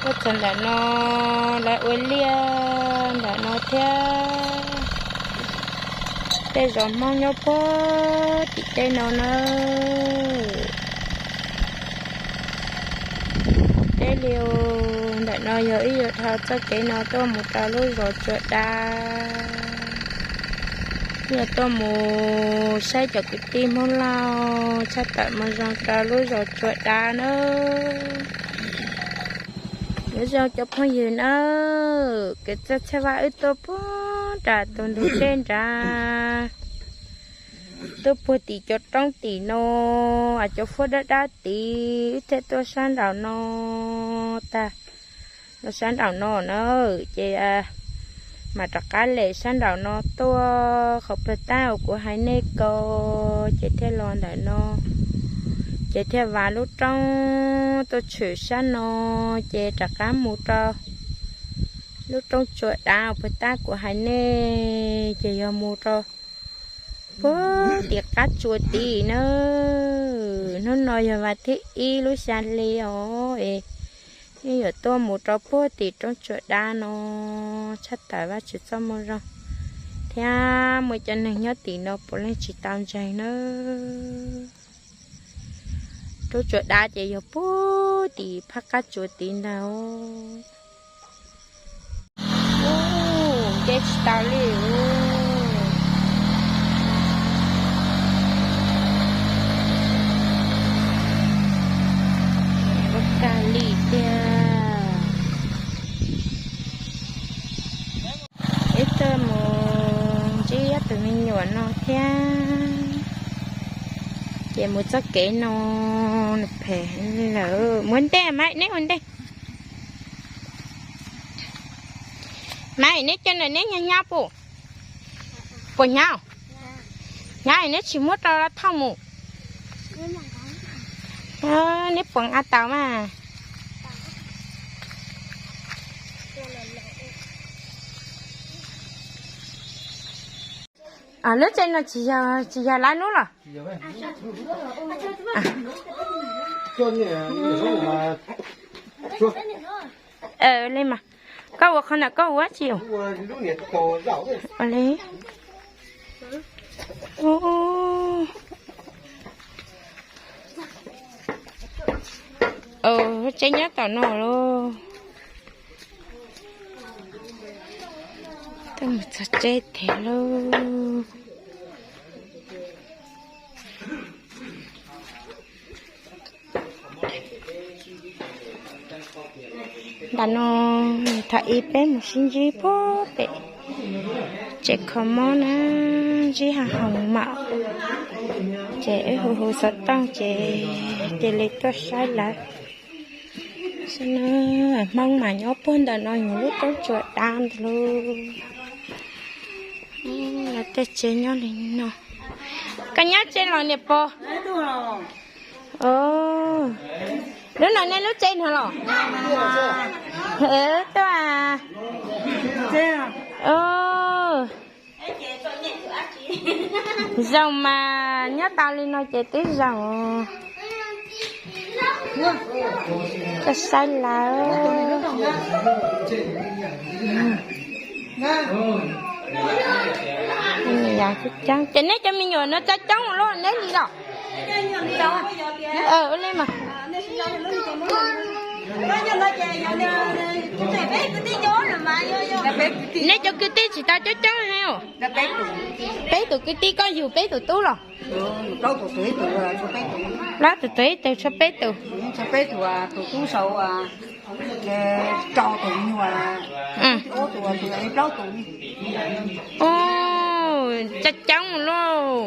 Tuaj txog ntawm no, lawv ua liaj ntawm no thiab. Tej zos Hmoob nyob puag tim tej no na. Deb li, ntawm no yog wb yuav dhau txoj kev no tuaj mus rau lub zos Tsua Dab. Yog tuaj mus saib cov kwv tij Hmoob Lauj tshaj tawm mus zoo rau lub zos Tsua Dab na. Nyob zoo cov phooj ywg na, kev txawj txhaj vaj wb tuaj puag nram tus ntug dej nrad, tuaj puag tim cov roob tim no, cov huab dab dab tid, wb thiaj tuaj sab nraum no tag. Los sab nraum no na, ces mam rov qab lem sab nraum no tuaj qhov pawg tab uas kuv hais nej ko, ces thiaj los ntawm no, ces thiaj vas lub roob tuaj tshwm sab no, ces rov qab mus rau lub roob Tsua Dab uas pawg tab kuv hais nej, ces yog mus rau puag tim qab tsua tid na. Hnub no yog vas thib ib lub xya hli os, es yeej yuav tuaj mus rau puag tim roob Tsua Dab no, tshaj tawm Vajtswv txoj moo zoo thiab muaj cov neeg nyob tim no puav leej tsis tau ntseeg na. Roob Tsua Dab ces yog puag tim phab qab tsua tid ntag. Nce tsis tau li. Ua kag li tiag. Ib tug mus ntsib ob tug me nyuam no thiab, ces mus txoj kev no nws phem lawm. Mus ua ntej mas neb ua ntej. Mas neb cov ntawm neb hnyav hnyav puas, puas hnyav? Hnyav neb tsis muab rau los thauj mus. Neb puas nqa tau mas? Lub tsev no tsis yog, tsis yog lawv lub los? Li mas koj ua qhov ntawm koj ua tsis ua li. Tsev nyob tom no lauj. Tuaj mus txog tsev tiag lauj. Ntawm no thaum ub peb mus sib ntsib puag pem tsev kho mob na, ntsib hav hoos mam, ces wb hu hu xov tooj ces cia li tuaj saib lawv. Hmoob mas nyob puag ntawm no yog lub roob Tsua Dab ntag lauj. Lawv tej tsev nyob li no. Koj nyob tsev los niam pog? Lub no nej lub tsev no los? Tuaj. Zoo mas nyob tau li no ces twb zoo. Koj saib lawv. Ces neb cov me nyuam no tsob coob los neb li los? Ua li mas. Neb cov kwv tij tsis tau coob coob heev os. Peb tus kwv tij koj yug peb tus tub los? Plaub tus tub ib tug tshuav peb tus. Coob coob lauj.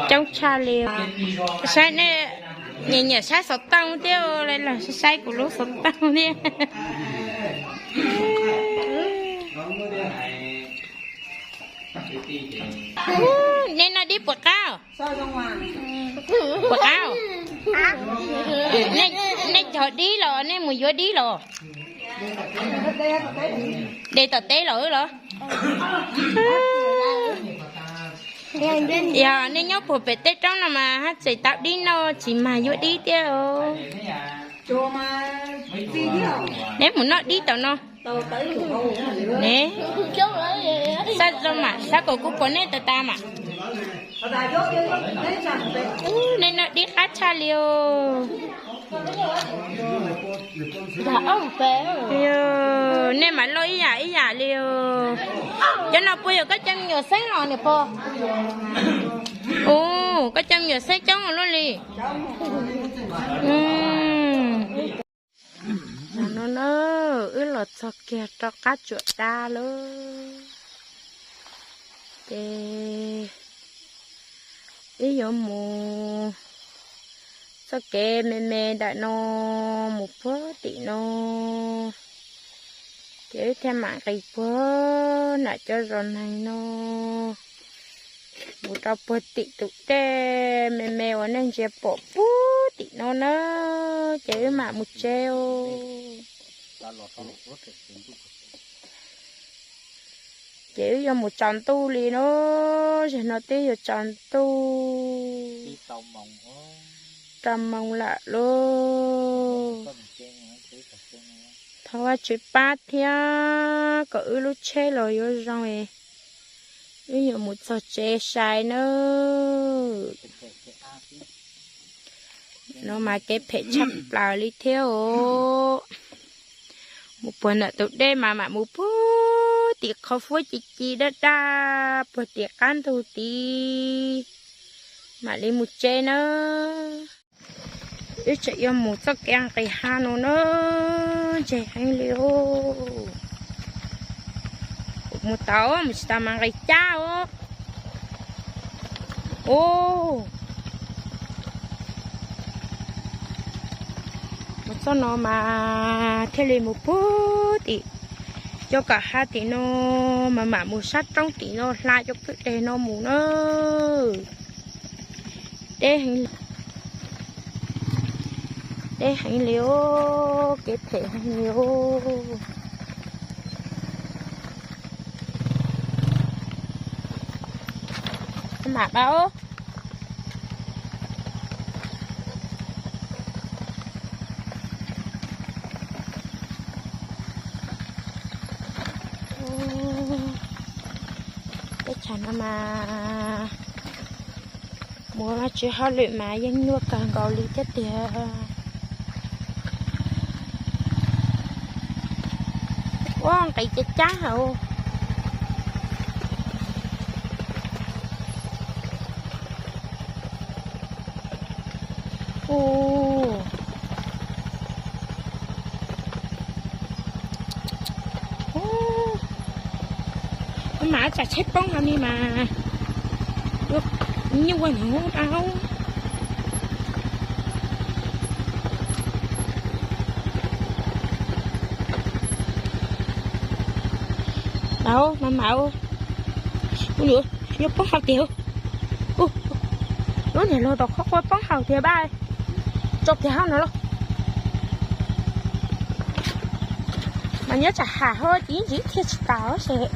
Coob tshaj li. Saib nej, nyiam nyiam saib xov tooj thiab, los saib kuv lub xov tooj thiab. Nej noj dib puas qab? Puas qab? Nej Cov dib los nej mus yuav dib los? De tom teb los los? Yog nej nyob puag pem tej roob no mas haj tseem tau dib noj tsis mag yuav dib thiab. Neb mus noj dib tom no. Ne, xaj zoo mas xav kom kuv pom nej tas tas mas. Nej noj dib qab tshaj li os. Nej mam loj ib yam ib yam li os. Cov no puas yog koj cov me nyuam xeeb los niam pog? Ua, koj cov me nyuam xeeb coob luaj li. No na, wb los txog kiag rau qab tsuas dab lawm. Ces wb yuav mus txoj kev me me ntawm no mus puag tim no. Ces wb thiaj mam nqis puag nram cov zos neeg no mus rau puag tim tus dej me me uas nej ntsia pom puag tim no na. Ces wb mam mus tsev. Ces wb yuav mus tsaus ntuj li no, zaum no twb yuav tsaus ntuj rau moo lawm lauj. Thov Vajtswv pab thiab kom wb lub tsheb los yuav zoo, wb yuav mus txog tsev sai nawb. No mas kev phem tshaj plaws li thiab os. Mus puag ntawm tus dej mas mam mus puag tim qhov fuab ci ci daj daj puag tim qab ntug tid mam li mus tsev nawb. Wb tseem yuav mus txoj kev nqis hav no na, ntseg heev li os. Mus tau mus tsis tau mas nqis cab os. Mus txoj no mas thiaj li mus puag tim cov kom hav tim no mas mam mus sab roob tim no hla cov kwj deg no mus na. Deb heev, deb heev li os, kev phem heev li os. Mam pab os. Teb chaws no mas mus tsis hauj lwm mas yeej nyuaj kawg nkaus li thiab tiag. Ua nqis cab cab hauv. Mas tsam tsheb poob no ni mas nyuaj ua ntawd. Au, mas mas, yuav poob hauv tiag. Lub niag log tom qhov quav poob hauv tiag pab. Tso kiag hauv no lauj. Mas nyob tsam hav hauv ces ntsis thiaj tsis tau ces.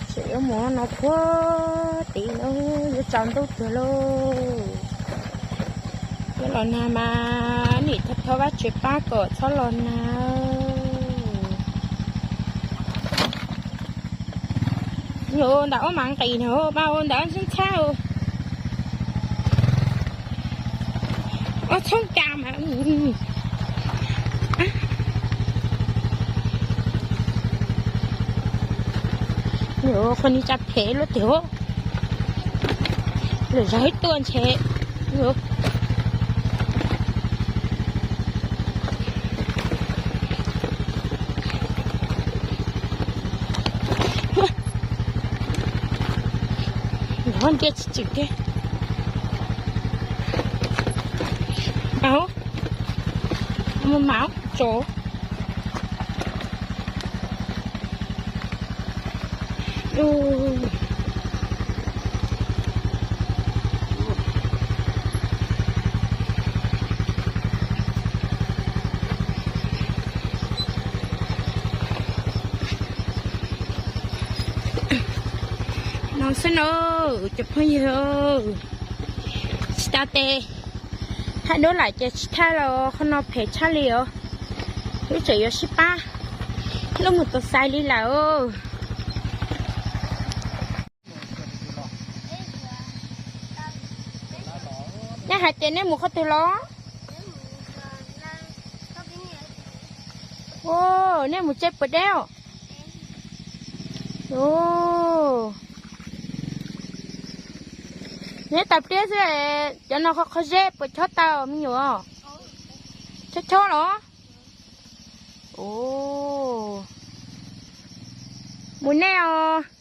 Tseem yuav mus no puag tid no, yuav tsaus ntuj tiag lauj. Yuav los nag mas nim thov Vajtswv pab kom txhob los nag. Yuav ntawm ob mas nqis no, mas ntawm ob ntxhab ntxhab. Ob txhoob kas mas. Yuav qhov ni tsa phem luaj tiag. Lawm zog ib tuaj ntshe. Nrov ntiag tsis tswm tiag. Au, mus mas. tsov. No xwb no, cov phooj ywg, tsis tas tes, thaij duab lawm ces tsis thaij los qhov no phem tshaj li os. Wb tseem yuav sib pab, lub mus tau xais li lawm. Nej hais tias nej mus qhov twg los? Nej mus tsev puas deb? Neb tau pliab xwb, cov no qhov qhov zeb puas chob tau me nyuam? Chob chob los? Mus nej os.